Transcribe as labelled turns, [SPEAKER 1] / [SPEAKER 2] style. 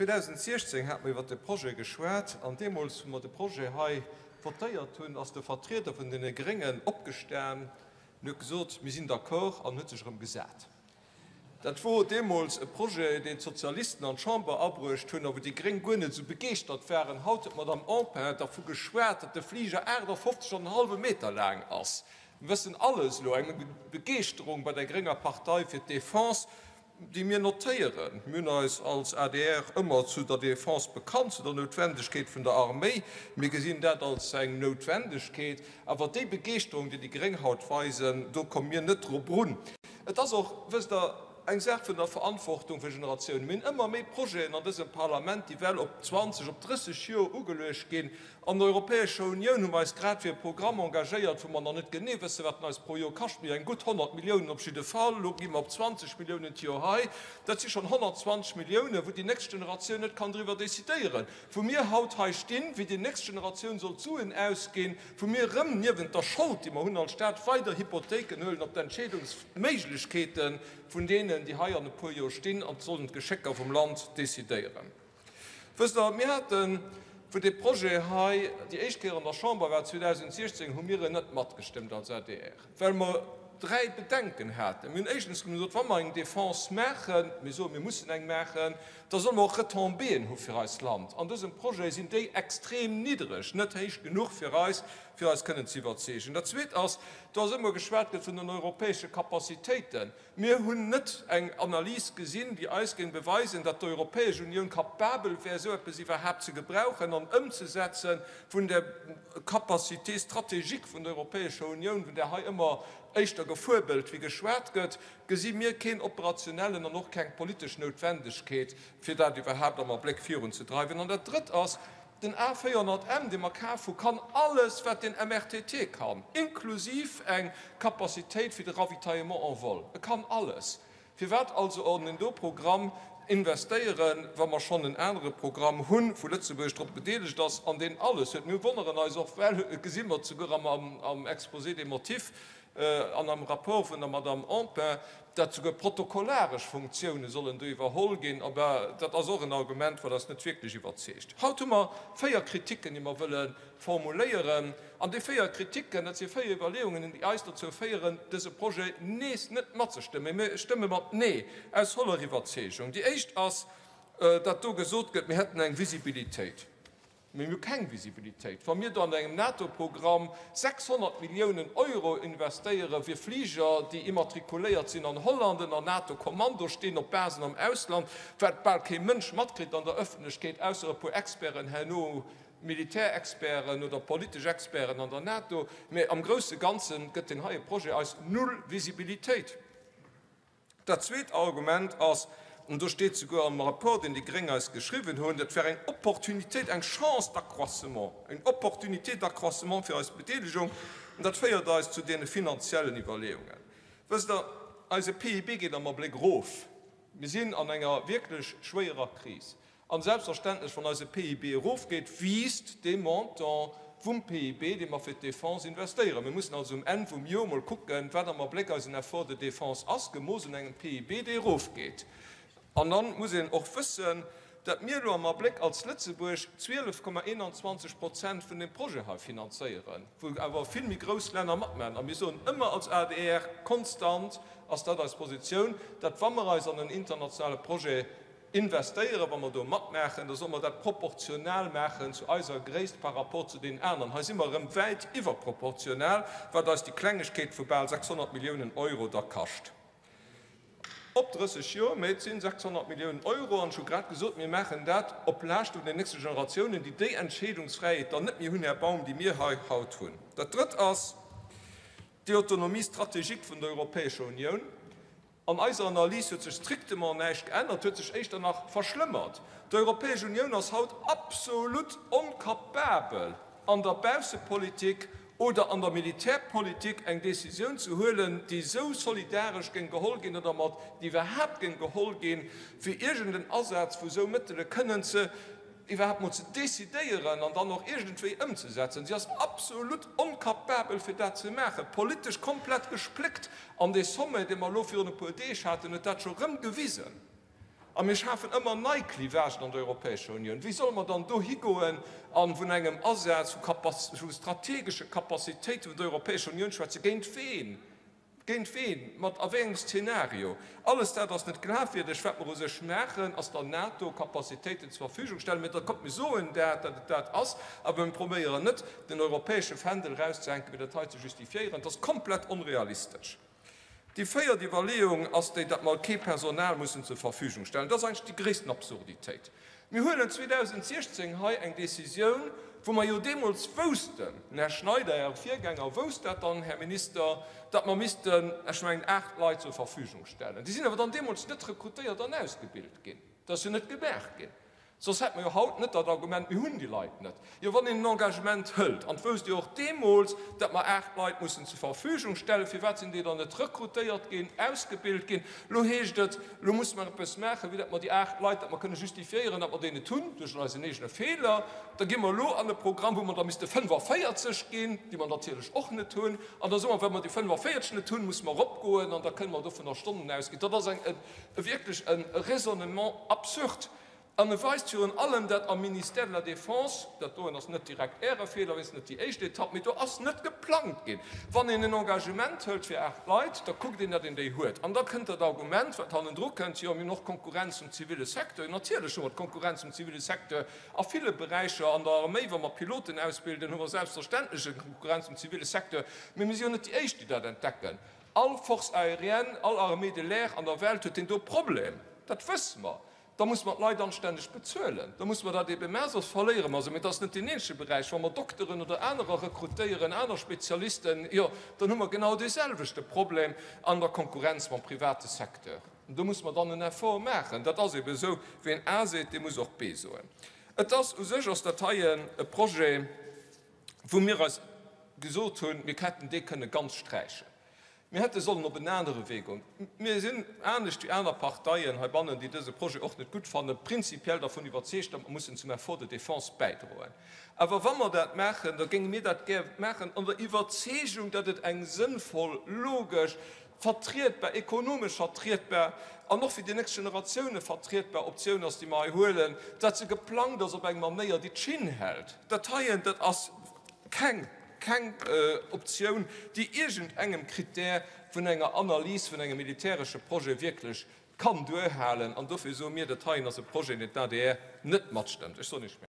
[SPEAKER 1] 2016 hate mer iwwert de Projet geschwat an deemools, wou mer de Projet hei votéiert hunn, ass de Vertrieder vun deene Gréngen opgestan an huet gesot, Mir sinn d'accord, an huet sech erëm gesat. Dat wor deemools e Projet, deen d'Sozialisten an d'Chamber abruecht hunn a wou déi Gréng guer net esou begeeschtert waren. Haut huet d'Madame Empain dervu geschwat, datt de Fliger 58 an en hallwe Meter laang ass. Mir wëssen alles elo, eng Begeeschterung bei der grénger Partei fir d'Defense, déi mir notéieren. Mir hunn eis als adr ëmmer zu der Defense bekannt, zu der Noutwendegkeet vun der Arméi. Mir gesinn dat als eng Noutwendegkeet. Awer déi Begeeschterung, déi déi Gréng haut weisen, do komme mir net drop erun. Et ass och, wësst Der, eng Saach vun der Verantwortung fir Generatiounen. Mir hunn ëmmer méi Projeten an dësem Parlament, déi well op 20, op 30 Joer ugeluecht ginn. An der Europäescher Unioun hu mer eis grad fir e Programm engagéiert, wou mer nach net genee wëssen, wat en eis pro Joer kascht, mee eng gutt 100 Milliounen op jidde Fall. Elo gi mer op 20 Milliounen d'Joer hei. Dat si schonn 120 Milliounen, wou déi nächst Generatioun net kann driwwer decidéieren, wou mir haut hei stinn, wéi déi nächst Generatioun soll d'Suen ausginn, wou mir erëm niewent der Schold, déi mer hunn als Stat, weider Hypothéiken huelen op d'Entscheedungsméiglechkeete vun deenen, déi hei an e puer Joer stinn an sollen d'Geschécker vum Land decidéieren. Wësst Der, mir haten, wou dee Projet hei déi éischt Kéier an der Chamber war, 2016, hu mir en net matgestëmmt als adr, well mer dräi Bedenken haten. Mir hunn éischtens gesot, wa mer eng Defense maachen, mir soen, mir mussen eng maachen, da solle mer och Retombéeën hu fir eist Land. An dësem Projet sinn déi extrem niddreg, net héich genuch fir eis, fir eis kënnen ze iwwerzeegen. Dat Zweet ass, do ass ëmmer geschwat gëtt vun den europäesche Capacitéiten. Mir hunn net eng Analys gesinn, déi eis géing beweisen, datt d'Europäesch Unioun kapabel wär, esou eppes iwwerhaapt ze gebrauchen an ëmzesetzen. Vun der Capacité stratégique vun der Europäescher Unioun, vun där hei ëmmer éischter gefuebelt wéi geschwat gëtt, gesi mir keen operationellen an och keng politesch Noutwendegkeet, fir dat iwwerhaapt am Abléck virunzedreiwen. An dat Drëtt ass, Den A 400 M, dee mer kaf hu, kann alles, wat den MRTT kann, inklusiv eng Capacitéit fir de Ravitaillement en vol. E kann alles. Firwat also an en do Programm investéieren, wa mer schonn en anere Programm hunn, wou Lëtzebuerg drop bedeelegt ass an deen alles huet? Mir wonneren eis och, well, gesi mer souguer am Exposé des motifs an am Rapport vun der Madame Empain, dat souguer protokollaresch Funktioune sollen do iwwerholl ginn, aber dat ass och en Argument, wat eis net wierklech iwwerzeegt. Haut hu mer véier Kriticken, déi mer wëlle formuléieren, an déi véier Kriticken, dat si véier Iwwerleeungen, déi eis dozou féieren, dëse Projet nees net matzestëmmen. Mir stëmme mat Nee aus voller Iwwerzeegung. Déi éischt ass, dat do gesot gëtt, mir hätten eng Visibilitéit. Mir hu keng Visibilitéit. Wa mir do an engem NATO-Programm 600 Milliounen Euro investéiere fir Fliger, déi immatrikuléiert sinn an Holland, ënner NATO-Kommando stinn, op Basen am Ausland, wat bal kee Mënsch matkritt an der Ëffentlechkeet, ausser e puer Experten herno, Militärexperten oder politesch Experten an der NATO, mä am grousse Ganze gëtt deen heie Projet eis null Visibilitéit. Dat zweet Argument ass, an do steet souguer am Rapport, deen déi Gréng eis geschriwwen hunn, dat wär eng Opportunitéit, eng Chance d'accroissement, eng Opportunité d'accroissement fir eis Bedeelegung. An dat féiert eis zu deene finanziellen Iwwerleeungen. Wësst Der, eise PIB geet am Abléck erof. Mir sinn an enger wierklech schwéierer Kris. An selbstverständlech, wann eise PIB erofgeet, wiisst dee Montant vum PIB, dee mer fir d'Defense investéieren. Mir mussen also um Enn vum Joer mol kucken, wat am Abléck eisen Effort de défense ass, gemooss un engem PIB, dee erofgeet. An da muss een och wëssen, datt mir elo am Abléck als Lëtzebuerg 12,21 Prozent vun deem Projet hei finanzéieren, wou awer vill méi grouss Länner matmaachen. A mir soen ëmmer als adr, konstant ass dat eis Positioun, datt wa mer eis an en internationale Projet Investéieren, wa mer do matmaachen, da solle mer dat proportional maachen zu eiser Gréisst par rapport zu deenen aneren. Hei si mer erëm wäit iwwerproportional, wat eis déi Klengegkeet vu bal 600 Milliounen Euro da kascht. Op 30 Joer, mä et sinn 600 Milliounen Euro. An ech hu grad gesot, mir maachen dat op Laaschte vun den nächste Generatiounen, déi déi Entscheedungsfräiheet dann net méi hunn, Här Baum, déi mir hei haut hunn. Dat Drëtt ass déi Autonomie stratégique vun der Europäescher Unioun. An eiser Analys huet sech strictement näischt geännert, huet sech éischter nach verschlëmmert. D'Europäesch Unioun ass haut absolut onkapabel, an der Baussepolitik oder an der Militärpolitik eng Décisioun ze huelen, déi esou solidaresch géing geholl ginn oder mat déi iwwerhaapt géing geholl ginn, fir iergend en Asaz vu sou Mëttele kënnen ze iwwerhaapt mol ze decidéieren an dann och iergendwéi ëmzesetzen. Si ass absolut onkapabel fir dat ze maachen, politesch komplett gespléckt. An dee Sommet, dee mer elo virun e puer Deeg haten, huet dat scho rëm gewisen. A mir schafen ëmmer nei Clivagen an der Europäescher Unioun. Wéi solle mer dann do higoen a vun engem Asaz vu strategesche Capacitéite vun der Europäescher Unioun schwätzen? Géint ween? Géint ween? Mat a wéi engem Szenario? Alles dat ass net glafwierdeg. Wat mer u sech maachen, ass der NATO Capacitéiten zur Verfügung stellen. Mä da kommt, mir soen dat, datt et dat ass, awer mir probéieren net, den europäesche Fändel erauszehänken, fir dat hei ze justifiéieren. Dat ass komplett onrealistesch. Déi véiert Iwwerleeung ass déi, datt mer kee Personal mussen zur Verfügung stellen. Dat ass eigentlech déi gréissten Absurditéit. Mir huelen 2016 hei eng Décisioun, wou mer jo deemools woussten, den Här Schneider, Äre Virgänger, wousst dat dann, Här Minister, datt mer missten, ech mengen, 8 Leit zur Verfügung stellen. Déi sinn awer dann deemools net rekrutéiert an ausgebilt ginn. Dat ass jo net gemaach ginn. Soss hätte mer jo haut net dat Argument, mir hunn déi Leit net. Jo, wann een en Engagement hëlt, an et wousst Dir och deemools, datt mer 8 Leit mussen zur Verfügung stellen, firwat sinn déi dann net rekrutéiert ginn, ausgebilt ginn? Elo heescht et, elo musse mer eppes maachen, wéi datt mer déi 8 Leit, datt mer kënne justifiéieren, datt mer déi net hunn, duerch eisen eegene Feeler. Da gi mer elo an e Programm, wou mer der misste 45 ginn, déi mer natierlech och net hunn. An da soe mer, well mer déi 45 net hunn, musse mer eropgoen an da kënne mer dovunner Stonnen ausginn. Dat ass eng, wierklech e Raisonnement absurde. An e weist virun allem, dat am Ministère de la Défense, dat doen ass net direkt Äre Feeler, wéinst net déi éischt Etapp, mee do ass net geplangt ginn. Wann een en Engagement hëlt fir 8 Leit, da kuckt een, datt een déi huet. An da kënnt dat Argument, wat hannendru kënnt, jo, mir hunn och Konkurrenz um ziville Secteur. Jo, natierlech hu mer d'Konkurrenz um ziville Secteur a ville Beräicher. An der Arméi, wa mer Piloten ausbilden, hu mer selbstverständlech eng Konkurrenz um ziville Secteur. Mee mir si jo net déi Éischt, déi dat entdecken. All Force aérienne, all Armée de l'air an der Welt huet deen do Problem. Dat wësse mer. Da musse mer d'Leit anstänneg bezuelen. Da musse mer dat ebe maachen, soss verléiere mer se. Mee dat ass net deen eenzege Beräich. Wa mer Dokteren oder anerer rekrutéieren, aner Spezialisten, jo, dann hu mer genau deeselwechte Problem an der Konkurrenz mam private Secteur. An do musse mer dann en Effort maachen. Dat ass ebe esou, Ween A seet, dee muss och B soen. Et ass u sech ass dat hei e Projet, wou mir eis gesot hunn, mir hätten dee kënne ganz sträichen. Mir hätte sollen op en anere Wee goen. Mir sinn, anescht wéi aner Parteien heibannen, déi dëse Projet och net gutt fannen, prinzipiell dervun iwwerzeegt, datt mer mussen zum Effort de défense bäidroen. Awer wa mer dat maachen, da géinge mir dat gär maachen an der Iwwerzeegung, datt et eng sënnvoll, logesch, vertrietbar, ekonomesch vertrietbar an och fir déi nächst Generatioune vertrietbar Optioun ass, déi mer hei huelen, datt se geplangt ass op eng Manéier, déi d'Schinn hält. Dat heien, dat ass keng. Keng Optioun, déi iergendengem Critère vun enger Analys vun engem militäresche Projet wierklech kann duerhalen. An dofir soe mir, dat heien ass e Projet, deen d'ADR net matstëmmt. Ech soen Iech Merci.